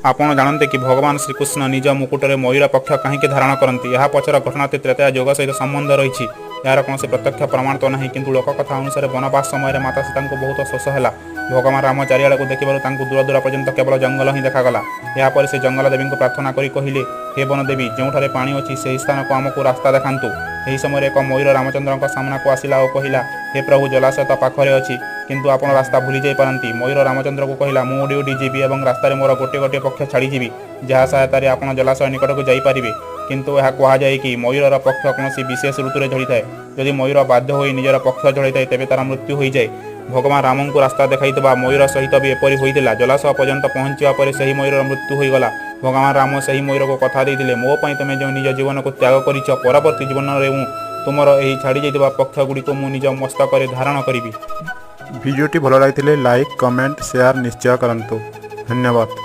ଆପଣ ଜାଣନ୍ତି କି, ଭଗବାନ ଶ୍ରୀକୃଷ୍ଣ ନିଜ ମୁକୁଟରେ ମୟୂର ପକ୍ଷ କାହିଁକି ଧାରଣ କରନ୍ତି? ଏହା ପଛର ଘଟଣାଟି ତ୍ରେତୟା ଯୁଗ ସହିତ ସମ୍ବନ୍ଧ ରହିଛି। ଏହାର କୌଣସି ପ୍ରତ୍ୟକ୍ଷ ପ୍ରମାଣ ତ ନାହିଁ, କିନ୍ତୁ ଲୋକକଥା ଅନୁସାରେ ବନବାସ ସମୟରେ ମାତା ସୀତାଙ୍କୁ ବହୁତ ଶୋଷ ହେଲା। ଭଗବାନ ରାମ ଚାରିଆଡ଼କୁ ଦେଖିବାରୁ ତାଙ୍କୁ ଦୂର ଦୂର ପର୍ଯ୍ୟନ୍ତ କେବଳ ଜଙ୍ଗଲ ହିଁ ଦେଖାଗଲା। ଏହାପରେ ସେ ଜଙ୍ଗଲ ଦେବୀଙ୍କୁ ପ୍ରାର୍ଥନା କରି କହିଲେ, "ହେ ବନଦେବୀ, ଯେଉଁଠାରେ ପାଣି ଅଛି, ସେହି ସ୍ଥାନକୁ ଆମକୁ ରାସ୍ତା ଦେଖାନ୍ତୁ।" ଏହି ସମୟରେ ଏକ ମୟୂର ରାମଚନ୍ଦ୍ରଙ୍କ ସାମ୍ନାକୁ ଆସିଲା ଓ କହିଲା, "ହେ ପ୍ରଭୁ, ଜଳାଶୟ ତ ପାଖରେ ଅଛି, କିନ୍ତୁ ଆପଣ ରାସ୍ତା ଭୁଲି ଯାଇପାରନ୍ତି।" ମୟୂର ରାମଚନ୍ଦ୍ରକୁ କହିଲା, "ମୁଁ ଉଡ଼ି ଉଡ଼ି ଯିବି ଏବଂ ରାସ୍ତାରେ ମୋର ଗୋଟିଏ ଗୋଟିଏ ପକ୍ଷ ଛାଡ଼ିଯିବି, ଯାହା ସହାୟତାରେ ଆପଣ ଜଳାଶୟ ନିକଟକୁ ଯାଇପାରିବେ।" କିନ୍ତୁ ଏହା କୁହାଯାଏ କି, ମୟୂରର ପକ୍ଷ କୌଣସି ବିଶେଷ ଋତୁରେ ଝଡ଼ିଥାଏ। ଯଦି ମୟୂର ବାଧ୍ୟ ହୋଇ ନିଜର ପକ୍ଷ ଝଡ଼ାଇଥାଏ, ତେବେ ତାର ମୃତ୍ୟୁ ହୋଇଯାଏ। ଭଗବାନ ରାମଙ୍କୁ ରାସ୍ତା ଦେଖାଇଥିବା ମୟୂର ସହିତ ବି ଏପରି ହୋଇଥିଲା। ଜଳାଶୟ ପର୍ଯ୍ୟନ୍ତ ପହଞ୍ଚିବା ପରେ ସେହି ମୟୂରର ମୃତ୍ୟୁ ହୋଇଗଲା। ଭଗବାନ ରାମ ସେହି ମୟୂରକୁ କଥା ଦେଇଥିଲେ, "ମୋ ପାଇଁ ତୁମେ ଯେଉଁ ନିଜ ଜୀବନକୁ ତ୍ୟାଗ କରିଛ, ପରବର୍ତ୍ତୀ ଜୀବନରେ ମୁଁ ତୁମର ଏହି ଛାଡ଼ି ଯାଇଥିବା ପକ୍ଷଗୁଡ଼ିକୁ ମୁଁ ନିଜ ମସ୍ତକରେ ଧାରଣ କରିବି।" ଭିଡ଼ିଓଟି ଭଲ ଲାଗିଥିଲେ ଲାଇକ୍, କମେଣ୍ଟ, ସେୟାର ନିଶ୍ଚୟ କରନ୍ତୁ। ଧନ୍ୟବାଦ।